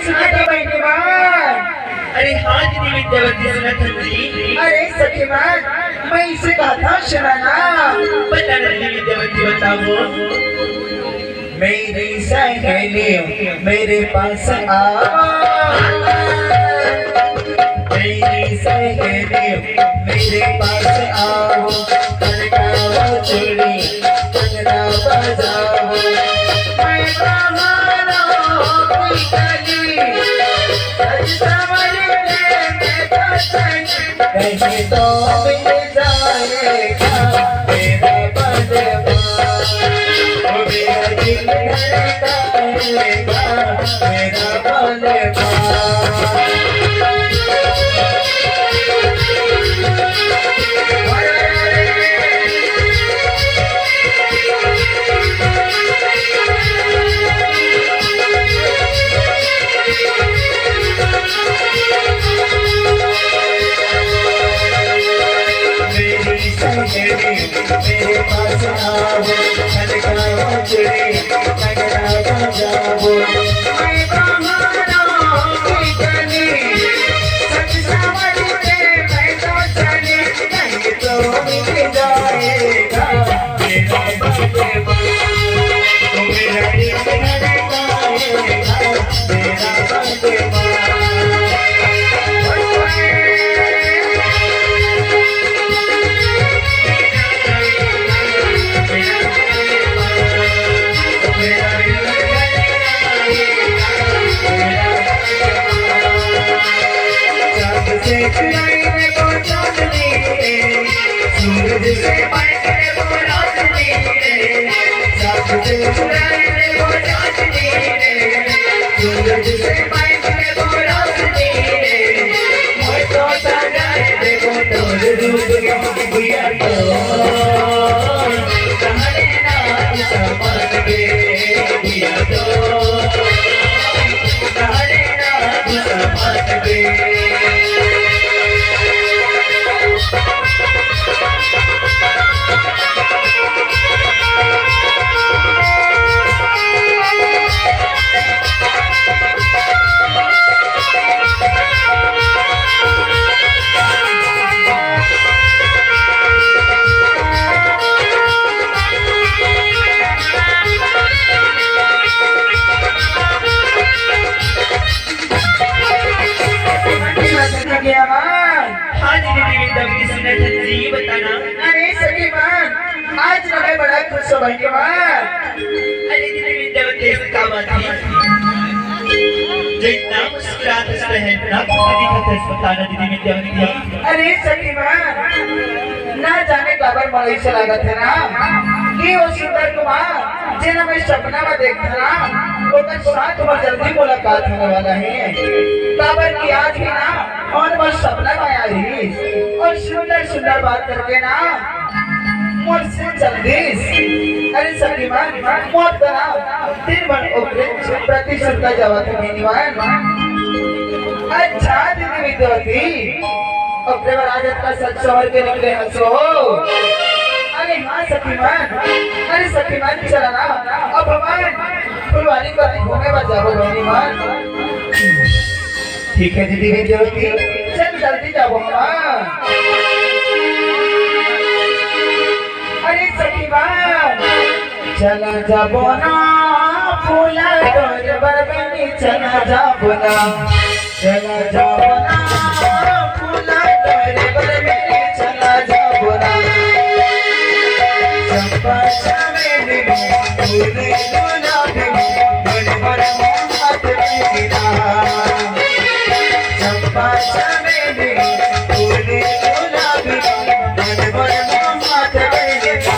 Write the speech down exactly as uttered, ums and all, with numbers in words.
सुनत हस बहिनी मन? अरे हाँ दीदी विद्यावती, सुनत हन जी। अरे सखी मन, मैं इसे गाथा सुनाना। बता ना दीदी विद्यावती, बताओ। मेरी सहेली मेरे पास आओ, मेरी सहेली मेरे पास आओ, खनकाओ चूड़ी, कंगना बजाओ। मैं बहारों की कली, सज संवर के मैं बसंत, कहीं तो मिल जाएगा मेरा बलवा, ओ मेरा दिल धड़काएगा मेरा बलवा। मेरे पास आओ, खनकाओ चूड़ी, नगड़ा बजाओ। मैं बाहर आऊं कितनी, सच समझ के मैं तो चली, नहीं तो मिट जाएगा मेरा बंधवा। तू मेरा दिल धड़काएगा, मेरा बंधवा। चांद से चुराई रे वो चांदनी रे, सूरज से पाई रे वो रोशनी रे। चांद से चुराई रे वो चांदनी रे, सूरज से पाई रे वो रोशनी रे। मोर तो सजाए दे वो तोर रूप के गुया तो, तहरे नाम सपन के गुया तो। हाँ जी दीदी विद्यावती, सुनत हन जी, बताना। अरे सखी मन, आज ना मैं बड़ा खुश हों बहिनी मन। अरे दीदी विद्यावती, ऐसी का बात है? जो इतना मुस्कुरात हस, इतना खुश दिखत हस, बताना दीदी विद्यावती। अरे सखी मन, ना जाने काबर मोला अइसे लागत हे ना कि वो सुंदर कुमार, जेला मैं सपना में देखत हंव ना, ओकर साथ मोर जल्दी मुलाकात होने वाला हे। काबर कि आज भी ना, ओमन मोर सपना में आए रहिस अउ सुंदर सुंदर बात करके ना मोर से चल दिस। अरे सखी मन, मोर तो ना दिन भर ओकरे प्रति सुनता जावत हे बहिनी मन। अच्छा दीदी विद्यावती, ओकरे बर आज अतका सज संवर के निकले हस हो। अरे हाँ सखी मन, अरे सखी मन, चला ना, अब हमन फुलवारी कती घूमे बर जाबो बहिनी मन। ठीक हे दीदी विद्यावती, चल जल्दी जाबो हमन। अरे सखी मन, चला जाबो ना फूला तोरे बर बहिनी, चला जाबो ना, चला जाबो ना फूला तोरे बर बहिनी, चला जाबो ना। चंपा चमेली फूल गुलाबी, बड़ बड़ मोहब्बत की ना। चंपा चमेली फूल गुलाबी, बड़ बड़ मोहब्बत की ना।